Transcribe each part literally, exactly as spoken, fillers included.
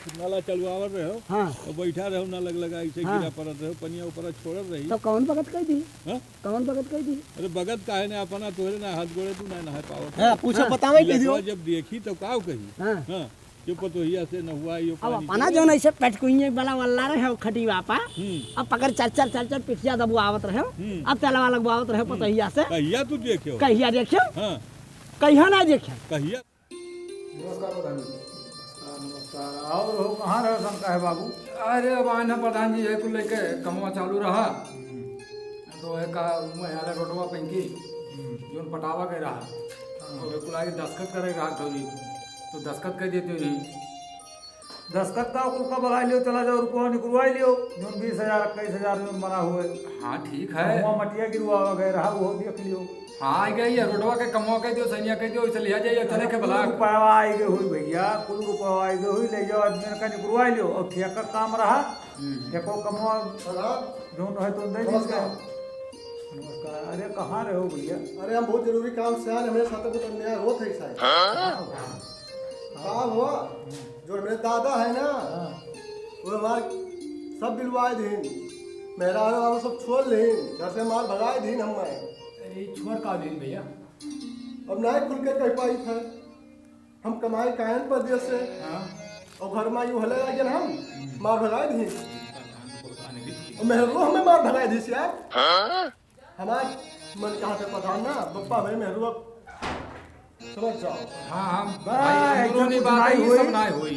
नाला चलवावत रहो, हाँ। तो बैठा रहो, ना लग लगा, ऐसे हाँ। गिरा पड़त रहो, पनिया ऊपर छोड़त रही। तो कौन बगत कह दी? हाँ? कौन बगत कह दी? अरे बगत काहे ना, अपना तोहरे ना हाथ गोड़े तू ना नहाए पावत। हाँ, पूछो, हाँ। बतावे कह दियो। लड़कवा जब देखी तो का कही? हाँ। हाँ, जो पतोहिया से न हुआ, यो अब पानी अपना के जो ना इसे पटकुइये वाला वल्ला रहे हो खटीवा पा, हम्म। अब पकड़ चर चर चर चर पिठिया दबुआवत रहे हो, हम्म। अब तेलवा लगवावत रहे हो हम्म। पतोहिया से। कहिया तू देखे हो? कहिया देखे हो? हाँ। कहिया ना देखे हो? कहिया? नमस्कार प्रधान जी। नमस्कार, नमस्कार। और हो, कहाँ रहो शंका है बाबू? अरे, अब आए ना प्रधान जी, यही कुल लेके कमवा चालू रहा। हम्म। तो एक का, वो है ना रोडवा पंकी, हम्म। जोन पटावा के रहा। हाँ। तो एक कुल आगे दस्तखत करे रहा थोड़ी, तो दस्तखत कर देते ही। दस्तखत का कुल का बलाई लियो, चला जाओ, रुपया निकलवाई लियो, जोन बीस हजार, इक्कीस हजार जोन बना हुए। हाँ, ठीक है। हुआ मटिया गिरवावा गए रहा, वो देख लियो। हाँ, आ गई है, रोडवा के कमवा कह दियो, सैनिया कह दियो, इसे लिया जाइए, चले के कुल बलाक। रुपया आए गए हुई भैया, कुल रुपया आए गए हुई, ले जाओ, आदमी का निकलवाई लियो, और ठेका काम रहा, हम्म। एको कमवा प्रणाम। जोन रहे तो दे नमस्कार। दीजिए। नमस्कार। अरे, कहाँ रहे हो भैया? अरे, हम बहुत जरूरी काम से आए, हमारे साथ बहुत अन्याय होत है, साहब। हाँ। काम हुआ, जो मेरे दादा है ना, हाँ। वो हमारे सब बिलवाए दीन, मेहरारू वारू सब छोड़ लीन, घर से मार भगाए दीन हम। अरे, छोड़ का दीन भैया? अब ना खुल के कह पाई था, हम कमाई कायन परदेस से, हाँ। और घर में यूं हले लग गया हम, हम्म। मार भगाए दीन। प्रधान को बताने भी ठीक। और मेहरारू हमें मार भगाए दीस यार। हाँ? हमार मन कहा था प्रधान ना, बप्पा भाई मेहरुआ समझ जाओ। हाँ, हाँ, बा, भाई, ऐसा अंदरूनी कुछ बात है, नहीं ये सब होई। नहीं होई।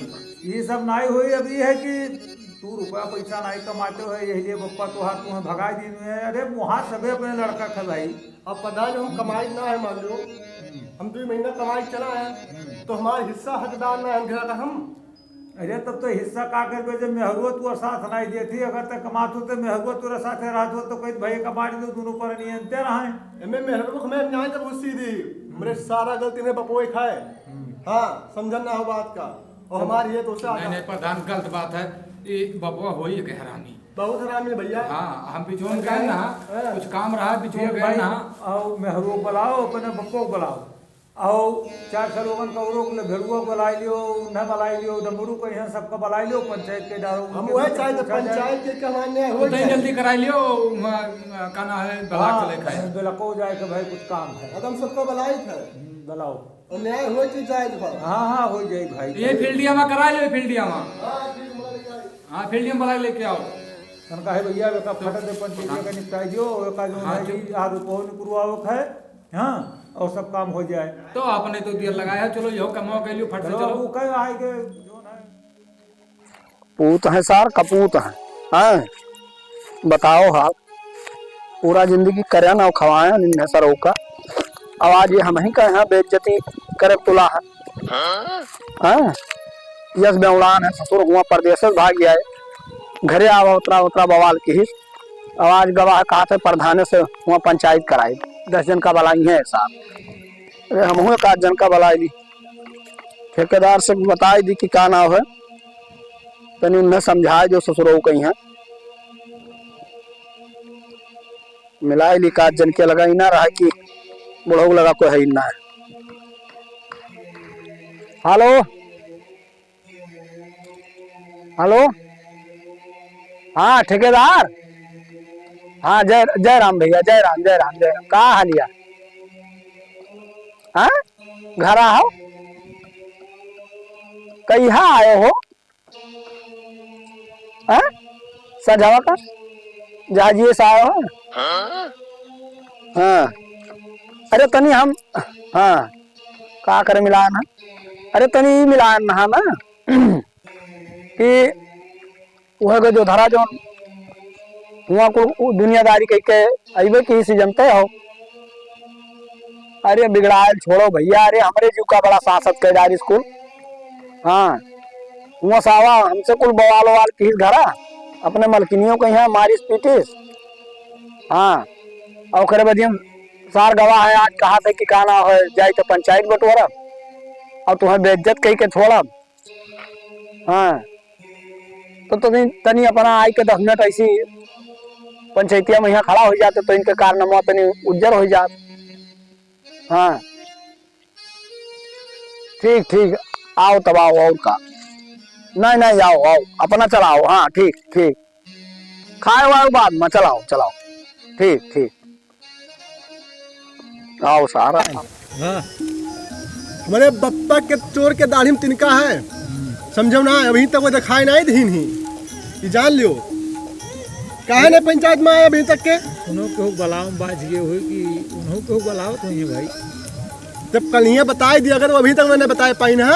ये सब नहीं होई। अब ये है कि तू रुपया पैसा नहीं कमाते हो, यही लिए बप्पा तोहार तुम्हें भगाई दीन है। अरे, वहाँ सबे अपने लड़का खे भाई। अब प्रधान, हम कमाई ना है, मान लो, हम्म। हम दो महीना कमाई चला है, हम्म। तो हमारा हिस्सा हकदार ना है घर का हम। अरे, तब तो हिस्सा का करबे, जब मेहरुआ तोर साथ नाई देत ही, अगर ते कमात हो, तो मेहरुआ तोरे साथे रहत हो, तो कहित, "भाई, कमा ली तो दोनों पर नियंत्रण है।" एमे मेहरुआ हमें न्याय जब घुसी दी, हमरे सारा गलती में बपोए खाए। हम्म। हाँ, समझन ना हो बात का। और हमारी ये दोस्त नहीं, नहीं, प्रधान, गलत बात है। ये बपुआ होई एक हरामी। बहुत हरामी है भैया। हाँ, हम बिचौन गए ना, हाँ। कुछ काम रहा, बिचौन ठीक गए भाई, ना। आओ, मेहरुआ बुलाओ, अपने बप्पो बुलाओ। आओ, चार छह लोगन का औरो के भेड़ुआ बुलाई लियो, उन्हें बुलाई लियो, डमरू को यहाँ सबका बुलाई लियो, पंचायत के डारो, हम उनके वही सबसे चाहे तो पूछा जाए। पंचायत के कमाने हो उतना ही जाए। जल्दी कराई लियो, म-, म-, का नाम है, ब्लॉक हाँ, चले खाए। ब्लॉको जाए के भाई कुछ काम है। अब हम सबका बुलाई था। हम्म, बुलाओ। और न्याय हो तो जाए भाई। हाँ, हाँ, हो जाए भाई। ये फील्डिया में करा लियो, फील्डिया में। हाँ, ठीक, बुला लेके आए। हाँ, फील्डिया में बुला लेके आओ। तन कहे भैया, बेटा, फट दे पंचायत का निपटाई दियो, ओका जो हाँ, है चुप। कि आग को निकुरवाओ खाए। हाँ, और सब काम हो जाए। तो आपने तो देर लगाया है, चलो, यो कमवा के लियो, फट से चलो, चलो। वो कहे आए के, जो ना पूत हैं सार, कपूत हैं। हाँ, बताओ हाल। पूरा जिंदगी करया ना खवाया निन्ने सर ओका। अब आज ये हम ही कहे हैं, बेइज्जती करे तुला है। हाँ? यस बेवड़ान है, ससुर हुआ परदेस से भाग आए। घरे आवा उतरा उतरा बवाल किहिस। अब आज गवाह कहा थे प्रधाने से हुआ पंचायत कराई। दस जन का बलाई है साहब। अरे हमहू एक आध जन का बलाई ली। ठेकेदार से बताई दी कि का नाव है। तनी उन्हें समझाए जो ससुरऊ कहीं है। मिलाई ली का जन के लगा इना रहा कि बुढ़ऊ लगा कोई है ही ना है। हेलो, हेलो, हाँ ठेकेदार, हाँ जय, जय राम भैया, जय राम, जय राम, जय राम। का हालिया? हाँ, घर आओ, कहिया आयो हो? हाँ? सजावा का? जहाजिए से आयो है? हाँ। अरे तनी हम, हाँ, का करे मिलान है? अरे तनी ई मिलान है ना कि वह के जो धरा जो हुआ को उ दुनियादारी कह के अइबे की सी जनते हो। अरे बिगड़ायल छोड़ो भैया, अरे हमरे जीव का बड़ा सासत कैदार स्कूल। हाँ, हुआ सावा हमसे कुल बवाल ववाल किहिस घरा, अपने मलकिनियों के यहाँ मारिस पीटिस। हाँ, और ओकरे बाद हम सार गवाह है, आज कहा थे कि का ना हो जाए तो पंचायत बंटवारा और तुम्हें बेइज्जत कह के छोड़ा। हाँ, तो तनी, तनी अपना आई के दस मिनट ऐसी पंचायतिया में यहाँ खड़ा हो जाते तो इनके कारनामा तनी उज्जर हो जात। हाँ, ठीक, ठीक, आओ तब आओ, और का। नहीं, नहीं, आओ, आओ, अपना चलाओ, हाँ, ठीक, ठीक। खाए वाए बाद में चलाओ, चलाओ। ठीक, ठीक। आओ सारा। हाँ। हमरे बप्पा के चोर के दाढ़ी में तिनका है। समझो ना, अभी तक वो दिखाई नहीं दीन ही। ये जान लियो। काहे नहीं पंचायत में आए अभी तक के? उन्हों के बलाव में बाज गए हुए कि उन्हों के बलावत हुई है भाई। जब कल ही बताई दिया, अगर वो अभी तक मैंने बताए पाई ना।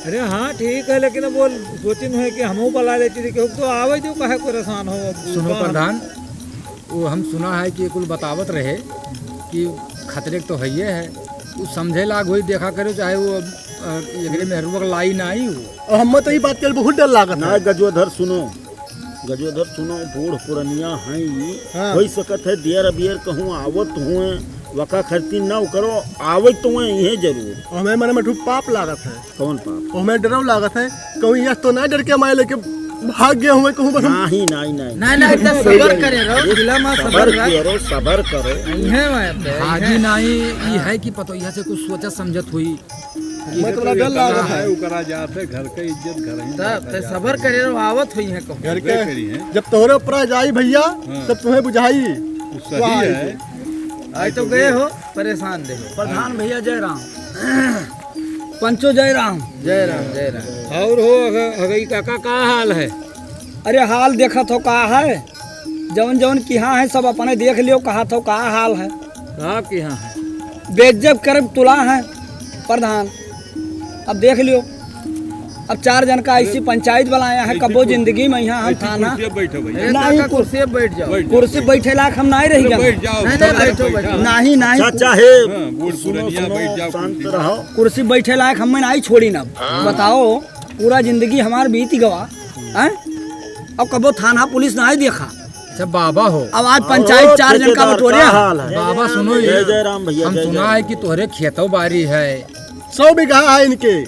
अरे हाँ, ठीक है, लेकिन अब वो सोचिन है कि हमहू बला लेती थी, क्यों तो आवे जो काहे परेशान हो, अब सुनो कहाँ प्रधान, वो हम सुना है कि कुल बतावत रहे कि खतरे के तो हइये है, वो समझे लाग होई, देखा करो, चाहे वो, अ, एकरे मेहरुआ के लाई ना आई वो। और हमें तो ये बात के बहुत डर लागत ना है। गजोधर सुनो, गजोधर सुनो, बूढ़ पुरनिया हैं ई, हाँ। होई सकत है देर अबियर कहूँ आवत हुए, वका खरती ना करो, आवत तो हुए इहे जरूर। और हमें मन में ठू पाप लागत है। कौन पाप? और हमें डरो लागत है, कहूँ यस तो ना डर के हमारे लेके भाग गया हुए कहूँ बस हम नहीं, नहीं, नहीं। नहीं, नहीं, इतना सबर करे रहो, अरे, दिला में सबर सबर रख। करो, सबर करो। इहे में पे, भागी इहे। नहीं, ई है कि पतोहिया से कुछ सोचत समझत हुई। मैं तो बड़ा डर लागत है। है, ओकरा जात है, घर के इज्जत घर ही में तब रखा ते जात सबर है। करे रहो, आवत हुई है कहूँ। घर के, करी है। जब तोहरे ऊपर आ जाई भैया, हाँ। तब तुम्हें बुझाई। वो सही वाह, है। आई तो गए हो, परेशान दे। प्रधान भैया जय राम। पंचो जय राम। जय राम, जय राम। और हो, अग-, अगई काका, का हाल है? अरे हाल देखत हो का है? जौन जौन किहाँ है सब अपने देख लियो, कहा थो का हाल है? का किहाँ है? बेइज्जत करब तुला है प्रधान। अब देख लियो, अब चार जन का ऐसी अरे, पंचायत बनाया है, ऐसी कबो कुर्सी, जिंदगी में यहाँ हम ऐसी थाना कुर्सी पे बैठो भैया। अरे नहीं, काका, कुर्सी पे बैठ जाओ। बैठ जाओ, कुर्सी बैठ बैठे लायक हम नहीं रही अरे, गए। बैठ जाओ, नहीं, नहीं, बैठ बैठो, जाओ, बैठ बैठो। जाओ। नहीं, नहीं। चाचा है, हाँ, बूढ़ सुनो, पुरनिया सुनो, बैठ जाओ शांत कुर्सी पे। रहो। कुर्सी बैठे लायक हम नहीं छोड़ी ना। हाँ। बताओ, पूरा जिंदगी हमार बीत गवा, हैं? अब कबो थाना पुलिस नहीं देखा। अच्छा बाबा हो। अब आज पंचायत और चार जन का ठेकेदार बटोरे का हैं। हाल है? बाबा सुनो ये, जय जय राम भैया, हम जय सुना जय है राम। कि तोहरे खेतो बारी है। सौ बीघा है इनके।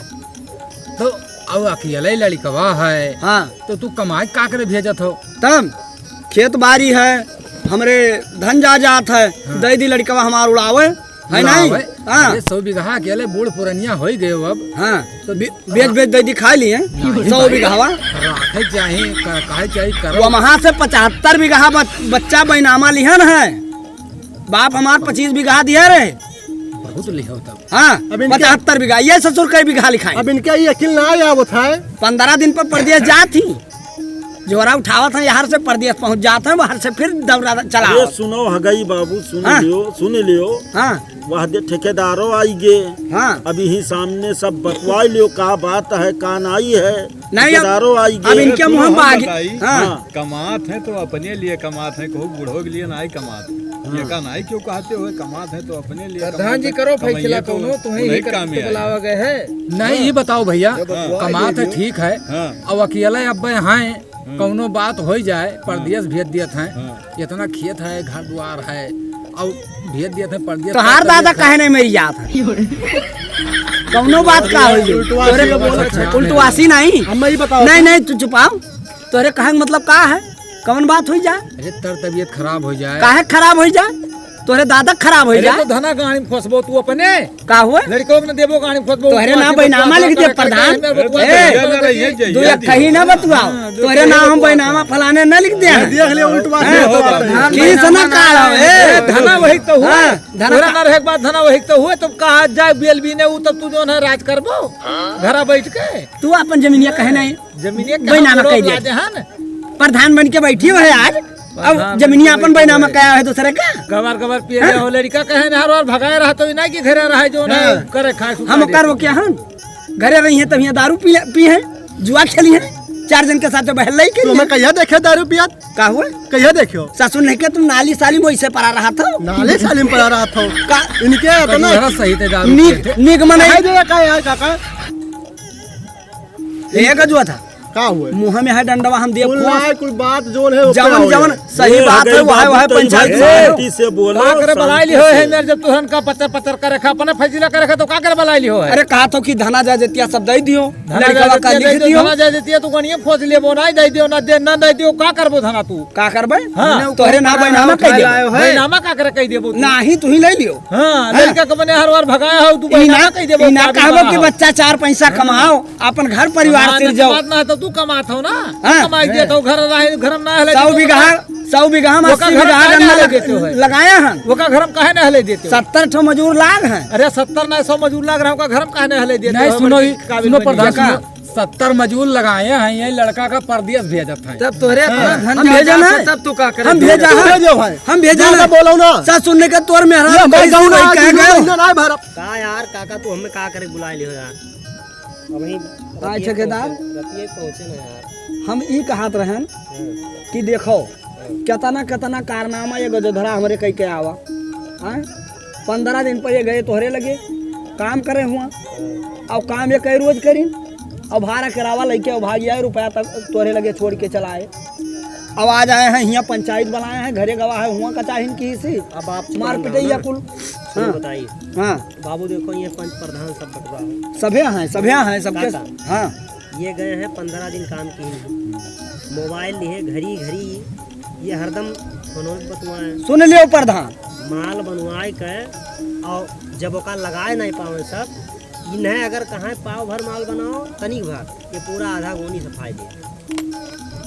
तो अब अकेले लड़कवा है। हाँ। तो तू कमाई का करे भेजत हो? तब खेत बारी है, हमरे धन जा जात है, हाँ। दे दी लड़कवा हमार उड़ावे, है नहीं? उड़ावे। हाँ। अरे सौ बीघा अकेले बूढ़ पुरनिया होई गए अब। हाँ। तो बे-, बेच बेच दे दी खा लिए। नहीं सौ भाई, बीघावा। राखे चाही, का-, काहे चाही करो। वो वहाँ से पचहत्तर बीघा बच-, बच्चा बैनामा लिहन है। बाप हमार पच्चीस बीघा दिया रहे। बहुत लिहो तब। हाँ, अब इनके पचहत्तर बीघा, ये ससुर कई बीघा लिखाई। अब इनके ये अकिल ना आवत है। पन्द्रह दिन पर परदेस जात ही, झोरा उठावत हैं, यहाँ से परदेस पहुँच जात हैं, वहाँ से फिर दौरा चला ये आवत। सुनो हगई बाबू, सुन हाँ। लियो, सुन लियो। हाँ। वह दे ठेकेदारो आई गे। हाँ। अभी ही सामने सब बतवाई लियो, का बात है, का नाई है। नहीं, अब, ठेकेदारो आई अब गे। इनके मुँह में बागी। बताई। हाँ। हाँ। कमात है तो अपने लिए कमात है, कहू बूढ़ो के लिए नाई कमात। हाँ। ये का नाई क्यों कहते हुए कमात है तो अपने लिए प्रधान कमात जी है। करो कमाइए फैसला तो कौनो, तुम्हें ही उन्हें कर काम में आए। बुलावा गए है। नहीं, हाँ। ये बताओ भैया, ये बतवा कमात है दीजिए। ठीक है, हाँ। अब अकेले अब हैं, हाँ। कौनो बात हो जाए, हाँ। परदेस भेज दियत हैं, हाँ। इतना खेत है, घर द्वार है, अब भेज दियत हैं परदेस, तोहार दादा काहे नहीं मेरी याद है? कौनो बात का हो जी? उल्टवासी तोरे अब बोलत है। उल्टवासी नहीं। हम ही बताओ। नहीं, नहीं, तू चुपाओ। तोरे कहे के मतलब का है? कौन बात होई जा? अरे, तर तबीयत खराब हो जाए। काहे खराब होई जा? तोरे दादा खराब होई अरे, जा। तो धना गाड़ी में फंसबो तू अपने। का हुआ? लड़कों के न देबो गाड़ी में फंसबो। तोहरे नाम बैनामा लिख दे, प्रधान। ए, दू एक कहीं ना बतुआओ। हाँ, तोहरे नाम हम बैनामा फलाने ना लिख दे हैं। देख ले, उल्टवा हाँ। के तो बात है। हाँ, चीज ना काढ़ो, ए। ए, धना वही तो हुआ। हाँ, धना तोहरे का ना रहे के बाद धना वही तो हुए, तब कहा जाए बेल बीने ऊ, तब तू जो है राज करबो। घरा बैठ के। तू अपन जमीनिया कहे नहीं। जमीनिया कहाँ बैनामा बोलो कह दिया। राजे हन? प्रधान बन के बैठी हो है आज। अब प्रधान जमीनिया बन के अपन बैठी बैनामा हो है। कहा है दूसरे का? गबर गबर पिए हाँ? हो लड़का कहे ना, हर बार भगाए रहा तो इना की घरे रहा है जो ना हाँ। करे खाए हम सुखाए। करो क्या हम? घरे रही हैं तब यहाँ दारू पी, पी हैं, जुआ खेली हैं, चार जन के साथ जब बहल रही तो खेली हमें हैं। कहिया देखे दारू पियत? का हुआ? कहिया देखियो? ससुर नहीं के तुम नाली साली में वैसे पड़ा रहा था। नाली साली में पड़ा रहा था। का? इनके तो ना कहिया सही थे दारू नीक, पीते। नीक मनाई। कहे दे का यार काका? ए गजुआ था। का हुए? मुँह में है डंडवा हम दिए कुल फोस। ना है, कुल बात जोन है, ओपे जवन, हो जवन, जाए। सही बात है, वह, वह पंचायत में शांति से बोलो, का करे बलाई लिहो है, शांति से। जब तुहन का पचर पचर करे खा, अपना फैसला करे खा, तो का करे बलाई लिहो है? अरे, कहा तो कि धना जा जतिया सब दे दियो, धना जा लड़का जतिया लिख दे दियो, दियो। धना जा जतिया तू कनिया फोस लेबो, ना दे दियो, ना दे, ना दे दियो, का करबो धना तू? का करबे? हाँ। तोहरे ना बैनामा कह देबो। बैनामा का करे कह देबो तू? नाही, तू ही ले लियो। हाँ, हाँ। लड़का के बने हर बार भगाया हो, तू ई ना, बैनामा कह देबो, ई ना का कहबो कि बच्चा चार पैसा हाँ। कमाओ, अपन घर परिवार कमात, सिरजाओ। कमात ना है तो तू कमात हो ना। हाँ। कमाई देत हो, घर रहे, घर में ना हले सौ तो बीघा, सौ बीघा में ओका अस्सी घर बीघा काहे ना गन्ना हले लग-, देते हो? लगाया है। ओका घर में काहे ना हले देते हो? सत्तर ठो मजूर लाग हैं। अरे सत्तर ना, सौ मजूर लाग रहा, ओका घर में काहे ना हले देते नहीं, हो? सुनो, हमारे ई, काबिल सुनो बन प्रधान, गया। सुनो, सत्तर मजूर लगाए हैं, ये लड़का का परदेस भेजत है। तब तोहरे हाँ। अपना धन हम ज्यादा भेजन है। है, तब तू का करे? हम भेजा है। भेजो भाई। हम भेजन ज्यादा है। बोलो ना। सच सुनने का तोर मेहरारू ये भाई कैसे गाँव में भाई आज कह दो गए? महीना ना भर। का यार, काका तू हमें का करे बुलाए लियो यार? अबही हाँ, रतिये ठेकेदार। पहुँचे, रतिये पहुँचे ना यार। हम ई कहत रहन हाँ। कि देखो, हाँ। केतना, केतना कारनामा ये गजोधरा हमरे कई के आवा। हाँ? पन्द्रह दिन पर ये गए तोहरे लगे, काम करे हुआ। हाँ। और काम ये कई रोज करीन, और भाड़ा किरावा लेके और भाग जाए, रुपया तक तोहरे लगे छोड़ के चला आए। अब आ जाए हैं, हियाँ पंचायत बनाए हैं, घरे गवा है, हुआ का चाहिन की सी। अब आप मार चुप पिटैया ना। कुल। सुनो हाँ। बताइए। हाँ। बाबू देखो, ये पंच प्रधान सब बटुआ हो। सभे हैं, सभे हैं, सबके काका। हाँ। ये गए हैं पन्द्रह दिन काम की। मोबाइल लिए घड़ी घड़ी ये हरदम फोनो बतुआए। सुन लियो प्रधान। माल बनवाए के और जब ओका लगाए नहीं पावे सब, इन्हें अगर कहाँ पाव भर माल बनाओ, तनिक भर, ये पूरा आधा गोनी सफाई दे।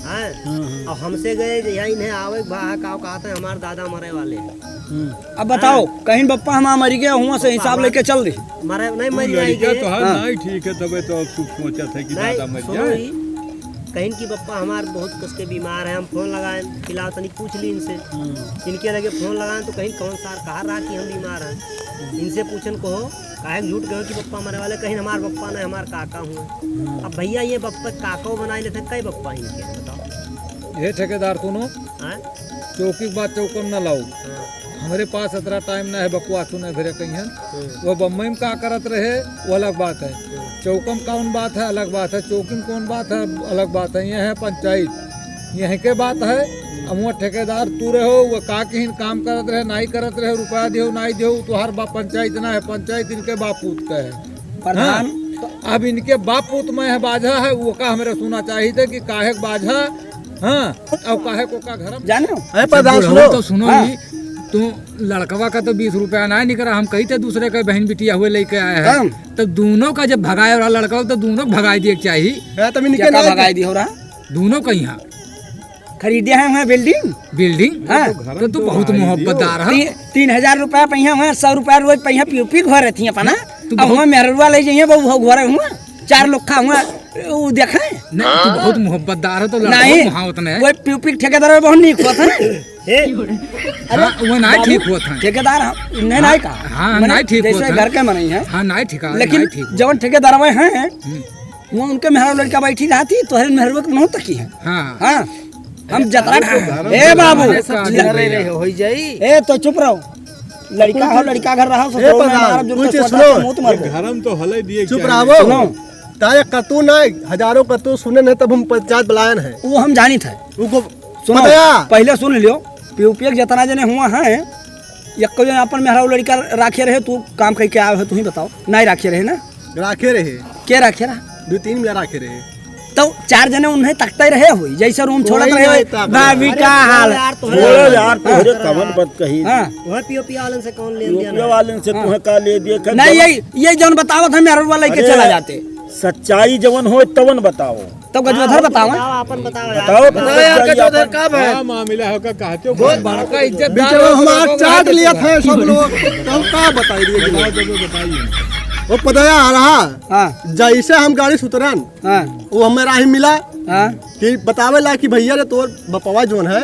हैं? हाँ, हाँ। और हमसे गए, यहाँ इन्हें आवे के बा, का कहते हैं, हमारे दादा मरे वाले हैं। हम्म। अब बताओ, हाँ। कहीं बप्पा हमार मरी गया, हुआ से बप्पा हिसाब हमार लेके चल रही। मरे, नहीं, तू मरी आई लड़का गए। तो है, हाँ। नहीं ठीक है, तबे तो अब तू सोचत है कि नहीं, दादा मर सुनो जाए। ही, कहीं की बप्पा हमार बहुत कस के बीमार है, हम फोन लगाए, फिलहाल तनी पूछ ली इनसे। हम्म। इनके लगे फोन लगाए तो कहीं कौन सार कहा रहा कि हम बीमार हैं। इनसे पूछन कहो, काहे झूठ कहो कि बप्पा मरे वाले, कहीं हमार बप्पा नहीं, हमार काका हुआ। हम्म। अब भैया ये बप्पा काको बनाए लेते, कई बप्पा इनके बताओ। ये ठेकेदार सुनो, हाँ? चौकी के बात चौकम ना लाओ। हाँ। हमरे पास इतना टाइम ना है, बकवास सुने फिरे कहीं हैं। हम्म। वो बम्बई में का करत रहे, वो अलग बात है। हम्म। चौकम कौन बात है, अलग बात है। चौकी में कौन बात है, अलग बात है। ये है पंचायत, यहीं के बात है। हम्म। अब वो ठेकेदार तू रहो, वो का कहीं काम करत रहे, नाई करत रहे, रुपया दियो, नाई दियो, तो हर बाप पंचायत ना है, पंचायत इनके बाप पूत का है। प्रधान। हाँ, तो अब इनके बाप पूत में है बाझा है, वो का हमरे सुना चाहिए थे कि काहे के बाझा हाँ, अब काहे को का घरम? जाने हो? अरे प्रधान, बुढ़ऊ सुनो। तो सुनो हाँ। ही, तू लड़कवा का तो बीस रुपया ना निकरा, हम कही थे दूसरे के बहन बिटिया हुए लेके आए हैं। हम। तो दोनों का जब भगाए रहा लड़का, तो दोनों को भगाई दिए के चाहिए। हाँ, तब इनके क्या का ना भगाई दी हो रहा? दोनों का यहाँ। खरीदे हैं वहाँ building? Building? हाँ। तो तू बहुत मोहब्बतदार है। ती-, तीन हजार रुपया पहिया हुआ, सौ रुपया रोज पहिया पी, पी घर रहती है अपना। तू अब बहुत हुआ मेहरुआ ले जाइए, वो, वो घर हुआ। चार लोग खा हुआ, वो देखे। नहीं, तू बहुत मोहब्बतदार है, तो लड़का नहीं, मुहावत नहीं है। वो पी, पी ठेकेदार में बहुत नीक होत है। हे, अरे हाँ, वो नहीं बाबू, ठीक होत है। ठेकेदार हम, नहीं, हाँ, नहीं कहा। हाँ, मने नहीं ठीक जैसे होत है। घर के मनई है। हाँ, नहीं ठीक है, लेकिन नहीं ठीक होत। जवन ठेकेदार में हैं, हम्म। वो उनके मेहरा लड़का बैठी रहती, तोहरे मेहरुआ के मुँह तकी है। हाँ। हाँ। हम जतरा तो खा-, घर ए बाबू, में सब ल-, घर रहे हो, होई जाई। ए, तो चुप रहो। लड़का हो, लड़का घर रहो, ए ससुर में प्रधान, मारब, जुर्म कुछ के सुनो। सोटा से मुँह मारबो। घर में तो हले दिए चुप क्या रहो। है? सुनो। तारे कतू ना, हजारों कतू सुने नहीं, तब हम पंचायत बुलायन है। वो हम जानित है। उनको सुनो, पता है? पहले सुन लियो, पीयूपीए के जितना जने हुआ है, यक्को जने अपन मेहरारू लड़का राखे रहे, तू काम कइके आवे हो, तू ही बताओ, नहीं राखे रहे ना? राखे रहे। के राखे रहा? दो तीन मिला राखे रहे। तो चार जने उन्हें तकते रहे होई, जैसे रूम छोड़त वही रहे नहीं होई। तक भाभी अरे का हाल? यार, तोहरे छोड़ो यार, हाँ। तोहरे कवन बात कही। हाँ। वह पीओ पीओ वालन से कौन लेन देन यूपीओ है? वालन से हाँ। तुम्हें का ले दिए? खैर, नहीं, जवन यही, ये जौन बतावत है, मेहरारू वाला लेके अरे, चला जाते। सच्चाई जवन होय तवन बताओ। तो गजोधर हाँ, बताओ। बताओ, आपन बताओ यार। बताओ, बताओ यार, सच्चाई गजोधर आपन। का भाई? का मामला है, का कहते हो? बहुत बड़का इज्जतदार बीच में लोग हमारा को चाट बात लिया बताओ। था सब लोग, तो हम का बताई दिए कि बताओ, नहीं? जब वो बताइए। वो पता है, आ रहा। हाँ। जैसे हम गाड़ी से उतरन, हाँ। वो हमें राही मिला हाँ। कि बतावे ला कि भैया रे, तोर बपवा जोन है,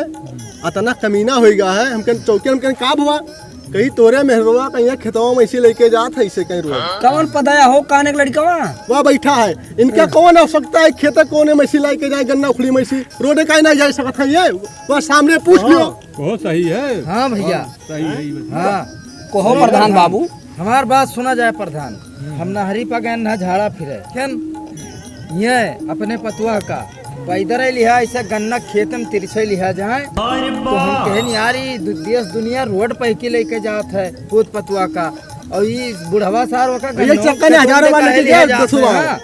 अतना कमीना होई गा है, हमके चौकी, हमके का भवा? कहीं तोरे मेहरवा कहीं खेतवा में ऐसे लेके जात है, ऐसे कहीं रोड। कौन पदया हो, कान एक लड़कवा? वह बैठा है। इनका हाँ। कौन आवश्यकता है, खेत कौन में ऐसे लेके जाए, गन्ना उखड़ी में ऐसे रोड काहे नहीं जा सकत है ये? वह सामने पूछ लियो। हाँ। बहुत सही है। हाँ भैया। हाँ, सही है ये बात। हाँ। कहो प्रधान बाबू। हमार बात सुना जाए प्रधान। हम्म। हम नहरी पा गए ना झाड़ा फिरे। केन? ये अपने पतुआ का पैदर लिहा, ऐसे गन्ना खेत में तिरछे लिहा जाए। तो हम कहेन, "यार, ई दु-, देश दुनिया रोड पे की लेके जात है पूत पतुआ का, और ई बुढ़वा सार ओका भैया, गन्नवा चक्का ने खेतों में हजारों बार लेके लिहा जात है।" हाँ।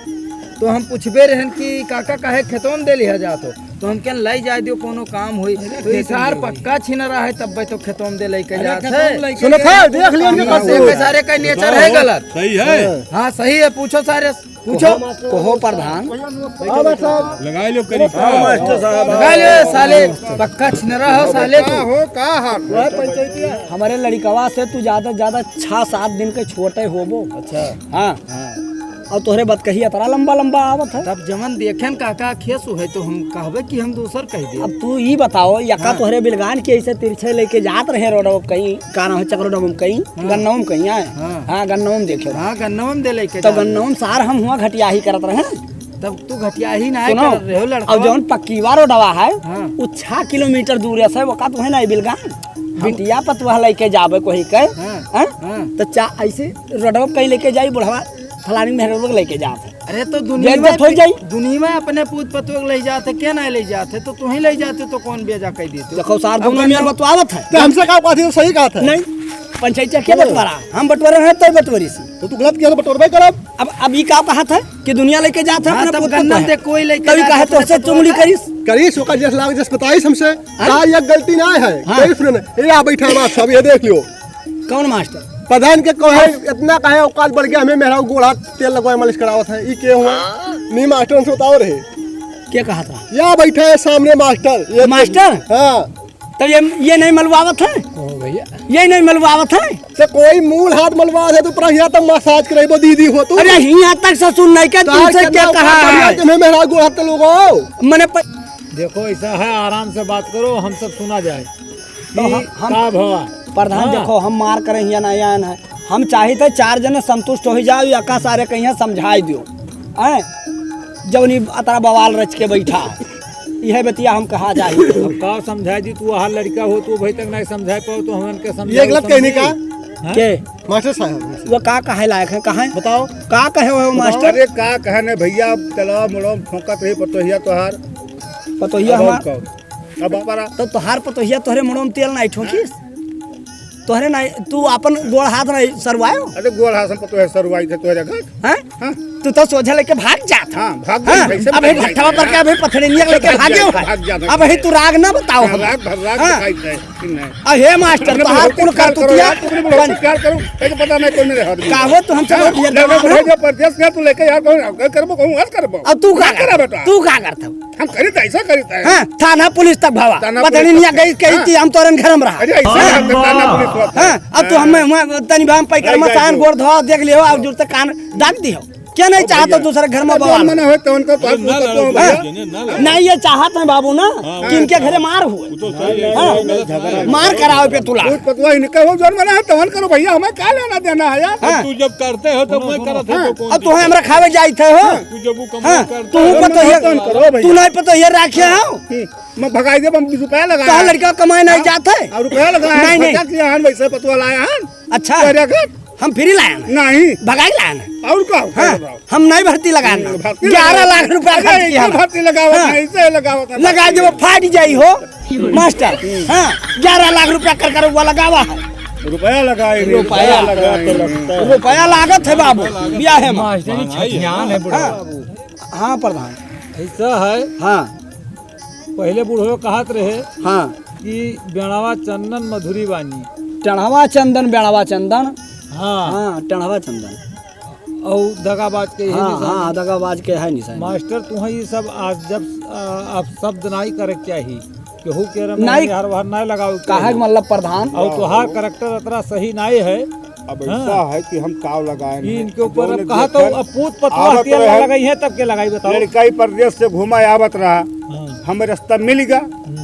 तो हम पूछबे रहन कि, "काका, काहे खेतों में दे लिहा जात हो?" तो हम कहेन, "लई जाए दियो, कोनो काम होई।" तो ई सार पक्का छिनरा है, तब तो खेतों में दे लेके जात है। सुनो, खा, देख लियो, हाँ, सारे का नेचर है गलत। सही है। हाँ, सही है, पूछो सारे। पूछो। कहो, कहो प्रधान। हाँ, बस साहब। लगाइ लो करीब। हाँ, मास्टर साहब। लगाइ लो साले, पक्का छिनरा हो साले तू। का हो, का हाल? हमरे लड़िकवा से तू ज्यादा, ज्यादा छह सात दिन के छोटे होबो। अच्छा। हाँ। हाँ। और तोहरे बतकही अतरा लंबा लंबा आवत है। तब जवन देखेन काका खेस है तो हम कहबे कि हम दूसर कह दे। अब तू ई बताओ, यका हाँ। तोहरे बिलगान के ऐसे तिरछे लेके जात रहे रोडवा कहीं, का नाम है, चक्र रोडवा में कहीं, हाँ। गन्नवा में कहीं आए। हाँ। हाँ, गन्नवा में देखे। हाँ, गन्नवा में दे लेके तो जात रहे। गन्नवा में सार हम हुआ घटियाही करत रहे। तब तू घटियाही ना सुनो, करत रहे हो लड़का। अब जौन पक्कीवा रोडवा है, हाँ। उ छह किलोमीटर दूर है, ओका तो है ना बिलगान। हम बिटिया पतुआ लेके जाबे कोही के, हाँ, हैं? हाँ। तो चा-, ऐसे रोडवा कहीं लेके जाई बुढ़वा, फलानी मेहरवा के लेके जात है। अरे तो दुनिया बेइज्जत में हो जाई। दुनिया में अपने पूत पतोह के ले जाते, के ना ले जाते, तो तू ही ले जाते तो कौन बेजा कह देते? देखो सार, अब दोनों मेर बतवावत है। तो हमसे का बात है, सही कहा था। नहीं, पंचायत के बंटवारा, हम बंटवारे हैं तो बंटवारी से। तो तू गलत किया तो बंटवारबे करब। अब, अब ई का कहा था कि दुनिया लेके जात है हाँ, अपने तब पूत गन्ना पतोह दे है। कोई लेके तब ई जात कहा है तो अपने से पूत चुगली पतोह करिस। करिस, ओकर जस लाग जस बताइस हमसे। हाँ? का ये गलती ना है। हाँ। कोई सुने ना। ये आ बैठा बात सब, ये देख लियो। कौन मास्टर? प्रधान के कहे, इतना कहे औकात बढ़ गया, हमें मेहरारू गोड़ हाथ तेल लगवाए मालिश करावत है। ई के हुआ? नी मास्टर से बताओ रहे। क्या कहा था? या बैठा है सामने मास्टर। ये मास्टर? हाँ। तो ये, ये नहीं मलवावत है? ओ भैया। ये नहीं मलवावत है? तो कोई मूल हाथ मलवा दे तो पूरा यहाँ तक मसाज करे वो दीदी हो तू। अरे यहाँ तक से सुन नहीं के तार तुमसे के क्या अंदर कहा का है? तुम्हें मेहरारू गोड़ हाथ तेल लगवाओ। मने प- देखो ऐसा है, आराम से बात करो, हम सब सुना जाए। तो कि हम, हम का भवा? प्रधान हाँ। देखो, हम मार करे हिया ना आयन है। हम चाहित है चार जने संतुष्ट हो जाओ, या का सारे कहीं समझाई दियो। हैं? जौन ई अतरा बवाल रच के बैठा है। यह बतिया हम कहा जाई। अब का समझाई दी, तू वहाँ लड़का हो, तू अभी तक नहीं समझाई पाओ, तो हमन के समझाओ, ये गलत कहने समझी? का? हैं? के? मास्टर साहब। वो का कहे लायक है, कहे? बताओ। का कहे हो बताओ। मास्टर? अरे का कहे ने भैया, तलवा मुड़वा में फोकत रही पतोहिया तोहार। पतोहिया अब हमार। और कौन? अब हमारा तो तोहार पतोहिया तोहरे मुड़वा में तेल नहीं ठोकिस? तोहरे नहीं, तू अपन गोड़ हाथ नहीं सरवायो? अरे गोड़ हाथ हम पतोहिया सरवाई थे तोहरे घर। हैं? हाँ। तू तो सोझा लेके भाग जात। हाँ, भाग हाँ। जात, कैसे अबे भाग जात? भट्ठवा पर के अबे पथड़िनिया लेके भाग भागे जात, हो। भाग जात। अब ही तू राग ना बताओ हाँ, हम। राग भर राग हाँ। दिखाई दे, कि नहीं? अहे मास्टर, अपने तोहार बुढ़ऊ कुल के ख्याल करो करतुतिया यार, अपने बुढ़ऊ के बन- ख्याल करो, कहीं पता नहीं कौन मेरे हाथ में। का हो तू हमसे हाँ, बोल दिया ले, ले, बाबू? ले, ले, परदेश में तू लेके यार, कौन, कौन करबो, कहूँ, आज करबो। अब तू का ना करा करत? बेटा। तू का करत? हम करित ऐसा करित है। हाँ, थाना पुलिस तक भवा। थाना पुलिस पथड़िनिया तक। गई कही हाँ। कि हम तोरन घर में रहा। अरे, ऐसा हाँ। है, थाना पुलिस वाला। हाँ, अब तू हाँ। हमें, हमें तनी बाम पैकर नहीं, मसान नहीं। गोड़ धोआ देख लियो, अब जुड़ तक कान डाल दियो। क्या नहीं अब चाहत भैया, दूसरे घर में अब बवाल? जौन मना होए, तौन का बात अरे, ना मत लड़ो, करो भैया। भैया, ना लड़ो। नहीं, ये चाहत है बाबू ना हाँ। कि इनके घरे मार हुए। वो तो सही है, हाँ। गलत है। मार करावे पे तुला। भूत पतवा इनका हो, जौन मना है, तौन करो भैया, हमें क्या लेना देना है यार? हाँ। तू जब करते हो, तो मैं करत है, हाँ। तो कौन अब तुम्हें हमरा खावे जाइत है हो? हाँ। तू जब वो कमाई हाँ, करता तू है, पतोहिया, मत करो भैया। तू नहीं पतोहिया राखे हो? हम्म, मैं भगाई देब, हम बीस रुपया लगाए कहाँ हैं। लड़का कमाए नहीं हाँ? जात है? और रुपया लगाए हैं, नहीं, नहीं। खर्चा किया हैं, वैसे पतवा लाए हैं। अच्छा। तेरे घर। हम फ्री लाए हैं। नहीं। भगाई लाए हैं। और का? हाँ, भगाओ। हम नहीं भर्ती लगाए हैं। हम्म, भर्ती ग्यारह लाख रुपया अरे, खर्च किया ऐसे है। भर्ती लगावत हाँ। है, ऐसे लगावत है लगा भर्ती। जब फाट जाई हो, मास्टर। हम्म। हाँ, ग्यारह लाख रुपया कर कर वो लगावा है। रुपया लगाए, रुपया। रुपया लगाए। रुपया लागत है बाबू, ब्याह है माँ। मास्टर जी हाँ, छठियान है बुढ़वा। हाँ। हाँ, प्रधान। ऐसा है, हाँ। पहले बूढ़ो कहत रहे हाँ। कि बेणवा चंदन मधुरी बानी। टढ़वा चंदन, बेणवा चंदन। हाँ। हाँ, टढ़वा चंदन। और दगाबाज के यही हाँ, निशानी। हाँ, दगाबाज के है निशानी। मास्टर, तुहें ये सब आज जब, आ, आप शब्द नाई करे के चाही। केहू के रम नहीं। हर बार नाई लगावे के काहे चाही। के मतलब प्रधान? और तोहार character अतरा सही नाई है। अब हाँ। ऐसा है कि हम काव लगाए ये हैं। इनके ऊपर जो अब ने कहा तो देखन अब पूत पतवाह आवत तेल रहे। लगाई है, तब के लगाई बताओ? लड़का ही परदेश से घूमा आवत रहा, हाँ। हमें रास्ता मिल गया। हम्म।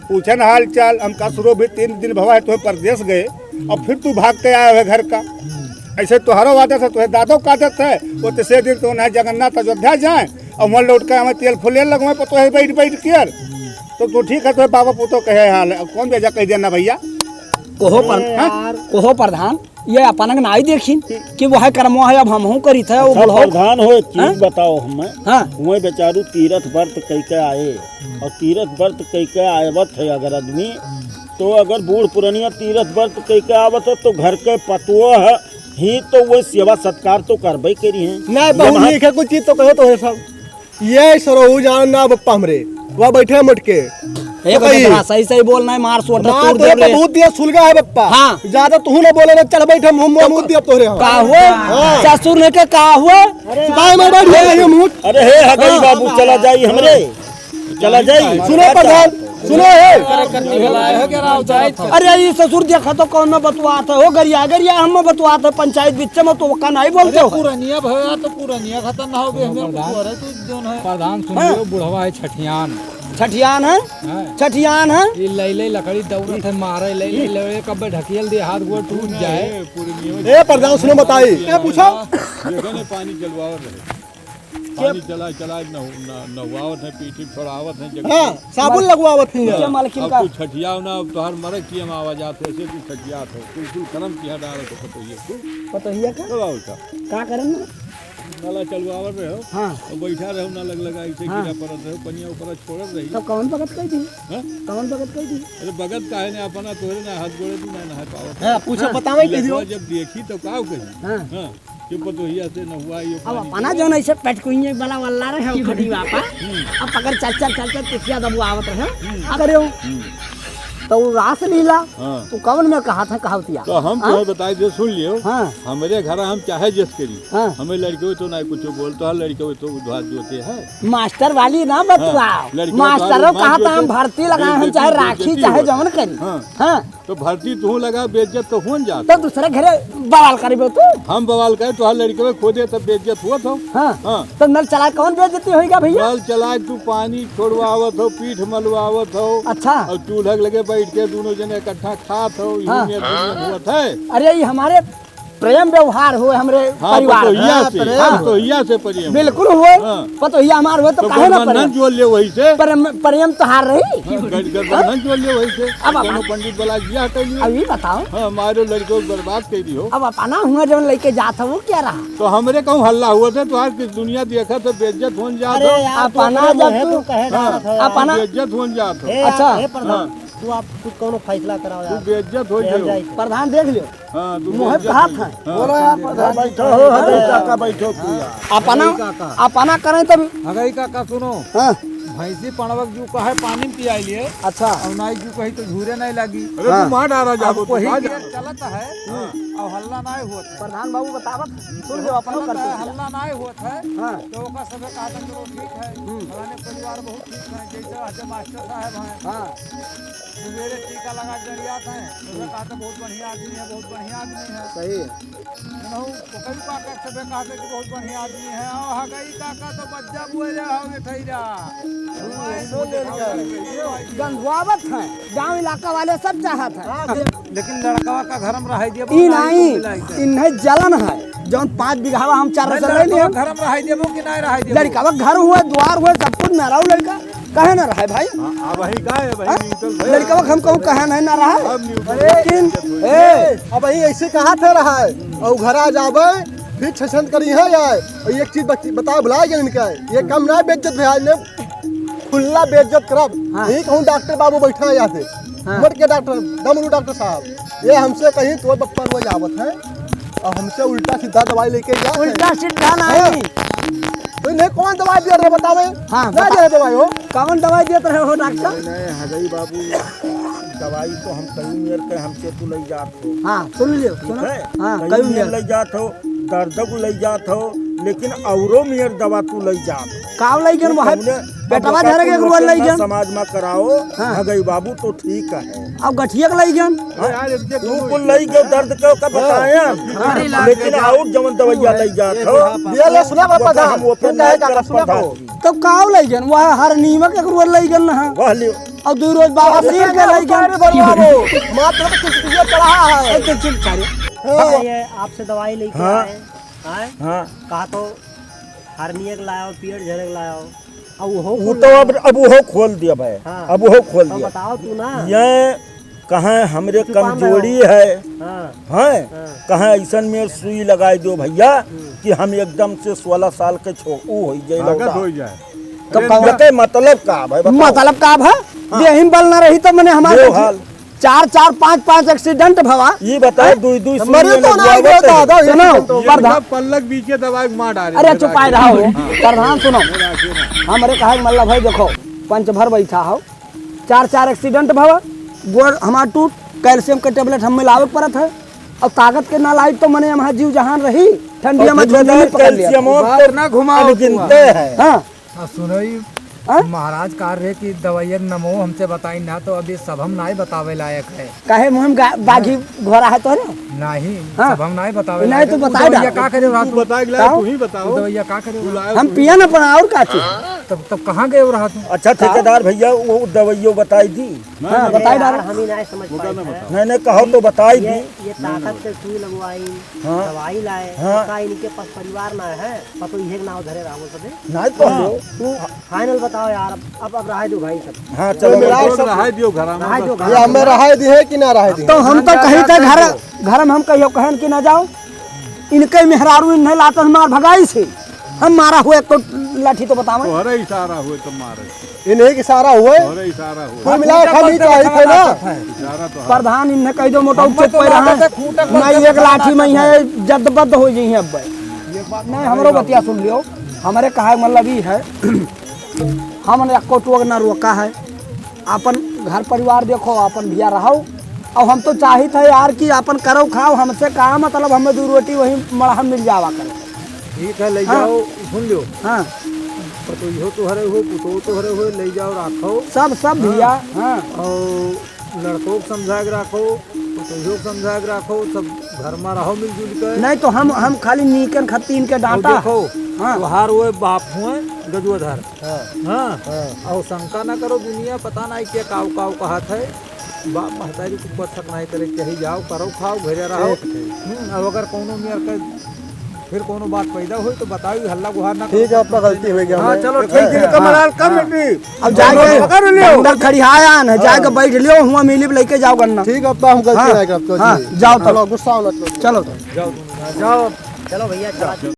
पूछन हाल चाल, हम का शुरू भी तीन दिन भवा है, तुम्हें परदेश गए, हम्म। और फिर तू भाग के आया है घर का। हम्म। ऐसे तोहरो वादा था, तुम्हें दादो का देता है, वो तीसरे दिन तो ना जगन्नाथ अयोध्या जाए, और वहाँ लौट के हमें तेल फुले लगवाए, पर तुम्हें बैठ बैठ के यार। हम्म। तो तू ठीक है, तुम्हें बाबा पुतो कहे हाल है, अब कौन बेजा कह देना भैया? कोहो पर-, हाँ? कोहो प्रधान, ये अपना के नाई देखिन कि वह कर्मवा है, अब हमहूँ करित है, वो अच्छा, बुढ़ऊ। प्रधान हो, एक चीज हाँ? बताओ हमें। हाँ। वह बेचारू तीरथ व्रत कइके आए, और तीरथ व्रत कइके आवत है अगर आदमी, तो अगर बूढ़ पुरनिया तीरथ व्रत कइके आवत है, तो घर के पतोह ही तो वो सेवा सत्कार तो करबे करी है। नहीं, बहू, ये बात नीक है, कुछ चीज तो कहो तो है सब। ये सरहू जान ना बप्पा हमरे, वह बैठे मटके। ए, तो कही, बच्चा, सही, सही बोलना है, मार सोटा मार तोड़ तोरे देबे। बहुत दिया सुलगा है बप्पा। हाँ। ज्यादा तू ना बोले ना, चल बैठे, मुंह, मुंह, तो मुंह दिया तोरे, हाँ। का हुआ? हाँ। ससुर ने के का हुआ? अरे, बाय में बैठ गया ये मुंह। अरे हे हगई हाँ। बाबू, चला जाई हमरे, चला जाई। सुनो प्रधान, सुनो हे। अरे ये ससुर देखा तो कौन में बतुआत है, हो गरिया, गरिया हम में बतुआत है, पंचायत बिच्चे में तो ओका नहीं बोलते हो। पुरनिया भैया तो पुरनिया खत्म ना हो गए, हमें कुछ हो रहा है, तू जोन है। प्रधान सुन हाँ। लियो, बुढ़वा है छठियान। छठियान है? हाँ। छठियान है? ये ले ले लकड़ी दौड़त है, मारे ले ले, ले ले, कब ढकेल दे, हाथ गोड़ टूट जाए। ए, प्रधान सुनो बताई। ए, पूछो। देखो ने, पानी चलवावत रहे। पानी चला चला न, न, नहवावत है, पीठी छोड़ावत है, जगह हाँ, साबुन लगवावत है। क्या मालकिन अब का? तू छठियाव ना, अब तोहार मरे किया में आवाज आते, ऐसे तू छठियात हो, तू, तू करम किया डाल तो पतोहिया को। पतोहिया का? तो और का? का करम ना? नाला चलवावत रहे हो, हाँ। और बैठा रहो, ना लग लगा, ऐसे हाँ। गिरा पड़त रहो, पनिया ऊपर छोड़त रही। तो कौन बगत कह दी? हाँ? कौन बगत कह दी? अरे बगत काहे ने, अपना तोहरे ना हाथ गोड़े तू ना नहा पावत। हाँ, पूछो, हाँ। बतावे कह दियो। लड़कवा जब देखी तो का कही? हाँ। हाँ, ये पतोहिया से न हुआ, ये अब पानी अपना से। जौन ऐसे पेटकुइये वाला वाला रहे, हम खड़ी बापा। हम्म। अब पकड़ चल, चल, चल, चल, तिथिया दबुआवत रहे। हम्म। आ करे हो। हम्म। तो वो रास लीला, हाँ। तो कौन में कहा था, कहावतिया? तो हम हाँ? तुम्हें बताई दे, सुन लियो। हाँ। हमरे घर हम चाहे जस करी, हाँ। हमें लड़के तो ना कुछ बोलता, लड़के तो उधार जोते हैं। मास्टर वाली ना बतुआओ। हाँ, लड़के मास्टरों उधार कहा था, हम जोते, भर्ती लगाए हैं, बेइज्जती चाहे बेइज्जती राखी, चाहे होती। जौन करी। हाँ। हाँ। तो भर्ती तू लगा, बेइज्जत तो होन जात। तो दूसरे घरे बवाल करिबो तू? हम बवाल करे, तोहार लड़कवे खोदे तब बेइज्जत होत हो। हाँ। हाँ। तो नल चला कौन बेइज्जती होइगा भैया? नल चला तू पानी छोड़वावत हो, पीठ मलवावत हो। अच्छा। और चूल्हा के लगे बैठ के दोनों जने इकट्ठा खात हो, इहू हाँ। में दुनिया होत है। अरे ये हमारे प्रेम व्यवहार हुए हमरे हाँ, परिवार में। पतोहिया से, हाँ। पतोहिया से प्रेम। बिल्कुल हुए। हाँ। पतोहिया हमार हुए तो तो काहे ना गठबंधन प्रेम? जोड़ ले वही से। प्रेम, प्रेम तो हार रही। हाँ, गठ-, गठबंधन जोड़ ले वही से। अब दोनों आप पंडित वाला जिया कर लियो। अब ये बताओ। हाँ, हमारे लड़कों को बर्बाद कर दियो। अब अपना हुआ जौन लेके जात हो, वो क्या रहा? तो हमरे कहूँ हल्ला हुआ था, तो आज की दुनिया देखा तो बेइज्जत होन जात अरे हो। यार, अपना तो जब है तू तो कहे हाँ। डालत हो यार। अपना बेइज्जत होन जात हो। ए यार, अच्छा। ए प्रधान, हाँ। तू आप कुछ कौनो फैसला कराओ तू यार। बेइज्जत हो ए, हम जाओ। जाई। प्रधान देख लियो। हाँ, तू मुँह बेइज्जत भात हो है। जाओ। हाँ। बोलो यार, प्रधान बैठो हो, हजरी काका बैठो तू यार। अपना, हजरी काका। अपना करें तब। हगई काका सुनो। हाँ। भैंसी पड़वक जू कहे पानी में पियाई लिए। अच्छा। और नाई जू कही तो झूरे नहीं लगी। अरे हाँ। तू मार डाला अब जाबो, तू वही मार गेर डाला। चलत है। हाँ। और हल्ला नहीं होत है। प्रधान बाबू बतावत, सुन लो, अपनो चलत कर है, दो। हल्ला नहीं होत है। हाँ। तो ओका सबे कहा था, चलो ठीक है। हम्म। फलाने परिवार बहुत ठीक है, जैसे आज मास्टर साहब हैं। हाँ। सवेरे टीका लगा के गरियात हैं, तो वे कहते बहुत बढ़िया आदमी है, बहुत बढ़िया आदमी है। सही है। उन्हों ओकरी काका से वे कहते कि बहुत बढ़िया आदमी है, और हगई काका तो बज्जा बोले हो मिठाई रा। हम्म, सो ले लिया। गंधवावत है, गांव इलाका वाले सब चाहत है। हाँ, लेकिन लड़कवा का घर में रहाई देबो ई ना, नहीं, इनको मिलाई दे। इन्हें जलन है, जौन पाँच बीघावा हम चार नहीं, रसल ले लड़कवा लिए। घर में रहाई देबो कि नहीं रहाई देबो? लड़कवा घर हुआ, द्वार हुआ, सब कुछ मेरा लड़का। काहे ना रहे भाई? हाँ, अब वही का है, वही हाँ? न्यूट्रल है। लड़कवा के हम कहूँ कहे नहीं ना रहा। अब न्यूट्रल लेकिन, है। ए, अब वही ऐसे कहा था रहा है। और घर आ जाबे, फिर छछन करी है यार। और एक चीज बत-, बताओ, भुला गए इनका। ये कम ना बेइज्जत भैया, इन्हें खुला बेइज्जत करब। हाँ। यही कहूँ डॉक्टर बाबू बैठा है यहाँ पे। हाँ। मर के डॉक्टर, दमरू डॉक्टर साहब। ये हमसे कहीं तो बप्पा रोज आवत है। और हमसे उल्टा सीधा दवाई लेके गया है। उल्टा सीधा नहीं। हाँ। तो इन्हें कौन दवाई दिया रहे बतावे? हाँ, ना बता। दे दवाई हो। कौन दवाई देत रहे हो डॉक्टर? नहीं, नहीं, हगई बाबू, दवाई तो हम कई उम्र के हमसे तू ले जात हो। हाँ, सुन लियो, ठीक सुनो। है? हाँ, कई कई उम्र उम्र। ले जात हो, दर्द को ले जात हो, लेकिन औरो मेर दवा तू ले जात हो। काव ले गन तू वहाँ? कौने बेटवा अब झरे के ओका गुरुआ ले गन। समाज में कराओ, हाँ। हगई बाबू तो ठीक है। अब गठिया के ले गन? हाँ? यार, एक तू कुल ले गयो दर्द के ओका बताया, हाँ। लेकिन और जवन दवाइया ले जात हो, ये ले सुना बाबा ओका दा, हम ओपन सुन नहीं जाए करब का, सुना प्रधान बाबू। जी। तो काव ले गन? वह हर नीमक एक रोज ले गन ना। वाह लियो। और दो रोज बाबा अरे सिर के ले गन। अरे बड़वा वो, मात्र तो कुछ ये चढ़ा है। ए, तो चुप सारे। हाँ। ये आपसे दवाई लेके हाँ। आए, आए? हाँ। कहा तो हरनिया के लाओ, पेट झरे के लाओ। अब वो वो कुल तो अब, अब वो खोल दिया भाई। हाँ। अब वो खोल तो दिया। बताओ तू ना। ये कहें हमरे चुपान कमजोरी रहो। है, हाँ। हैं? हाँ। कहें ऐसन में सुई लगाई दो भइया हम्म। कि हम एकदम से सोलह साल के छो-, ऊ होइ जाए ताकत लौटा। होइ जाए। तो अरे कौन ना। एके मतलब का भाई बताओ? मतलब का भा? हाँ। देहिम बल ना रही तो मने हमारे यो हाल। चार चार पाँच पाँच accident भवा। ये बताओ, हैं? दुई दुई नंबर सुई ये तो ना लगवावत आइबो है। दादा, ये सुनो, accident तो प्रधान। पल्लक बीचे दबाई के मार डाले। अरे चुपाए रहा हो। हाँ। प्रधान सुनो। मेरा आशीर्वाद। हमरे कहे के मतलब है, देखो, पंच भर बैठा हो, चार चार accident भवा, गोड़ हमार टूट, calcium के tablet हम मिलावे के पड़त है। और ताकत के ना लाई तो मने हमार जीव जहान रही, ठंडिया में झुंझुनी पकड़ लिया। Calcium बात ना घुमाओ अनगिनते तू। है। हाँ। आ सुनो, ई हाँ? महाराज कहा रहे कि दवाइयन नमो हमसे बताई ना, तो अभी सब हम नाई बतावे लायक है। काहे मुँह में गा-, बाघी घोड़ा है तोहरे? नहीं, हाँ। सब हम नाई बतावे नहीं लायक तो है। बताए दवाइया डाल। का करे रहा तू तू? बताए लायक, बताओ। तू ही बताओ। तू दवाइया का करे रहा? तू लाए हम तू। पिया ना पड़ा और का चीज? तब, तब कहाँ गए रहा तू? अच्छा का? ठेकेदार भइया, वो दवाइयो बताई दी। हाँ, नहीं, बताई यार, डाल। हम ही नहीं समझ वो पाए का ना हैं। बताओ। नहीं, नहीं, कहो तो बताई ये, दी। ये ताकत के सुई लगवाई, हाँ। दवाई लाए, हाँ। तो का इनके पास परिवार ना है? पतो इहे के नाव धरे रहो सबे। नहीं तो हाँ। हो, तू final बताओ यार, अब, अब, अब रहाई दो भाई सब। हाँ, चलो, चलो, मिलाओ सब। रहाई दियो घर में रहाई बस। दो घर ये हमें में। रहाई दी है कि ना रहाई दी? तो हम तो कही थे घर, घर में हम कहियो कहन कि ना जाओ, इनके मेहरारू इन्हें लात हमार भगाई से, हम मारा हुए को लाठी तो बतावे। तोहरे इशारा हुए तो मारे। इन्हें के इशारा हुए। तोहरे इशारा हुए। कुल मिला के खाली चाहिए थे ना। इशारा तो है। प्रधान इन्हें कह दो मोटा हम उच्चत तो पे रहा लागत है। है खूंटक पर नहीं, जब एक लाठी में लागत है। है, जद्दबद्द हो जाइए अब। ये बात नहीं, तो हमरो सही बतिया बात। सुन लियो। हमरे कहा मतलब ई है, हमन एको टोक ना रोका है। आपन घर परिवार देखो, आपन भिया रहो। और हम तो चाहित है यार कि आपन करो खाओ, हमसे का मतलब, हमें दो रोटी वही मड़हा मिल जावा करे। ठीक है, ले हाँ। जाओ, सुन लो। हाँ। पतोहियो तोहरे हो, पुतोह तोहरे हो, ले जाओ, राखो। सब, सब हाँ। भिया, हाँ। और लड़कों के समझा के राखो, पतोहियो के समझा के राखो, सब घर में रहो मिलजुल के। नहीं तो हम, हम खाली नीकन खत्ती इनके और डांटा। देखो, हाँ। तोहार वो बाप हुए गजोधर। हाँ। हाँ। हाँ। और शंका ना करो, दुनिया पता नहीं के काव काव कहत है। बाप महतारी को कुछ शक नहीं करे, कहीं जाओ, करो, खाओ, घरे रहो। ठीक, ठीक। हम्म, अब अगर कोनो मेर के फिर कोनो बात पैदा होई तो बताओ, हल्ला गुहार ना ठीक है, करो। अपना गलती हो गया हाँ, हमें। चलो, ठीक है। ठीक है, कमलाल, कर हाँ। लेती। अब जाके पकड़ लियो। डंगर खड़ियाया न, हाँ। जाके बैठ लियो, हुआ मिली लेके जाओ गन्ना। ठीक है, अपना हम गलती हाँ, नहीं करते हाँ, जी। जाओ तब। चलो, गुस्सा मत करो। चलो तब। जाओ तुम। जाओ। चलो भैया, चलो।